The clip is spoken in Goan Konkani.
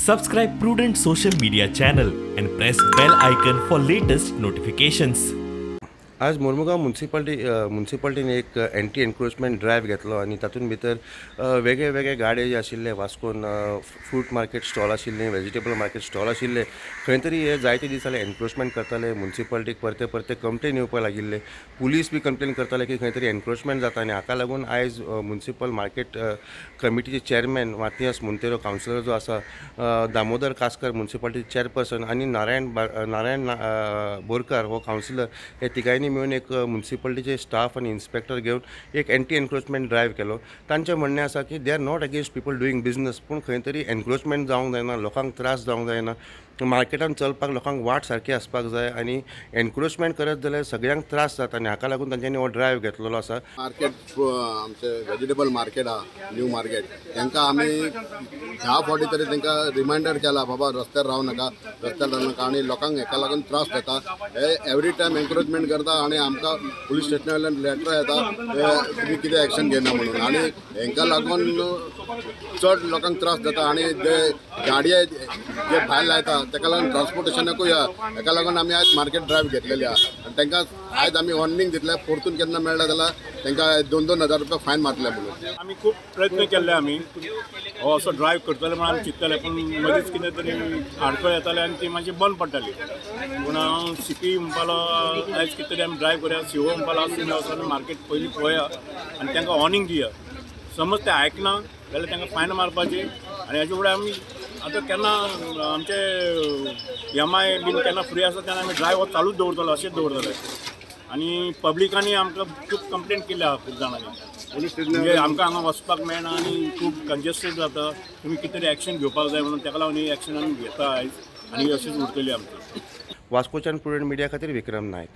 Subscribe Prudent social media channel and press bell icon for latest notifications. आज मोरमुगांव मुन्सिपाल्टीन एक एंटी एनक्रोचमेंट ड्रायव्ह घेतलो आनी तातूंत भितर वेगळे वेगळे गाडे जे आशिल्ले वास्कोन, फ्रूट मार्केट स्टॉल आशिल्ले, वेजिटेबल मार्केट स्टॉल आशिल्ले, खंय तरी हे जायते दीस जाले एनक्रोचमेंट करताले. मुन्सिपाल्टीक परते परते कंप्लेन येवपाक लागिल्ले. पुलीस बी कंप्लेन करताले की खंय तरी एनक्रोचमेंट जाता आनी हाका लागून आयज मुन्सिपल मार्केट कमिटीचे चेअरमॅन मातियास मोंतेरो, कावन्सिलर जो आसा दामोदर कासकर, मुन्सिपाल्टीचे चेअरपर्सन आनी नारायण बोरकार हो कावन्सिलर, हे तिगांयनी मेळून एक मुन्सिपाल्टीचे स्टाफ आनी इन्स्पेक्टर घेवन एक एंटी एनक्रोचमेंट ड्रायव्ह केलो. तांचें म्हणणें आसा की they are not against people doing business, पूण खंय तरी एनक्रोचमेंट जावंक जायना, लोकांक त्रास जावंक जायना. मार्केटान चलपाक लोकांक वाट सारकी आसपाक जाय आनी एनक्रोचमेंट करत जाल्यार सगळ्यांक त्रास जाता आनी हाका लागून तांच्यांनी हो ड्रायव्ह घेतलेलो आसा. मार्केट, आमचे वेजिटेबल मार्केट आहा, न्यू मार्केट, तांकां आमी 10 फावटी तरी तांकां रिमायंडर केला, बाबा रस्त्यार रावं नाका, रस्त्यार रावं नाका आनी लोकांक हेका लागून त्रास जाता. हे एवरी टायम एनक्रोचमेंट करता आनी आमकां पुलीस स्टेशना वयल्यान लेटर येता, हे तुमी कितें एक्शन घेना म्हणून. आनी हेंकां लागून चड लोकांक त्रास जाता आनी जे गाडये जे भायर लायता तेका लागून ट्रान्सपोर्टेशनाकूय आहा. हेका लागून आमी आयज मार्केट ड्रायव्ह घेतलेली आहा आनी तांकां आयज आमी वॉर्निंग दितले, परतून केन्ना मेळ्ळा जाल्यार तांकां 2-2 हजार रुपया फायन मारतले म्हणून. आमी खूब प्रयत्न केल्ले. आमी हो असो ड्रायव्ह करतले म्हणून आमी चिंतताले, पूण मदींच कितें तरी आडखळ येताले आनी ती मातशी बंद पडटाली. पूण हांव सीपी म्हणपालो, आयज कितें तरी आमी ड्रायव्ह करुया. सीओ म्हणपालो, आज तुमी वचून मार्केट पयलीं पळया आनी तांकां वॉर्निंग दिया. समज ते आयकना जाल्यार तांकां फायन मारपाची. आनी हाजे फुडें आमी आतां केन्ना आमचे एम I बीन केन्ना फ्री आसा तेन्ना आमी ड्रायव्ह हो चालूच दवरतलो, अशेंच दवरतले. आनी पब्लिकांनी आमकां खूब कंप्लेन केल्या आहा खूब जाणांनी, म्हणजे आमकां हांगा वचपाक मेळना आनी खूब कंजेस्टेड जाता, तुमी कितें तरी एक्शन घेवपाक जाय म्हणून. ताका लागून ही एक्शन आमी घेता आयज आनी अशीच उरतली आमची. वास्कोच्यान प्रुडंट मिडिया खातीर विक्रम नायक.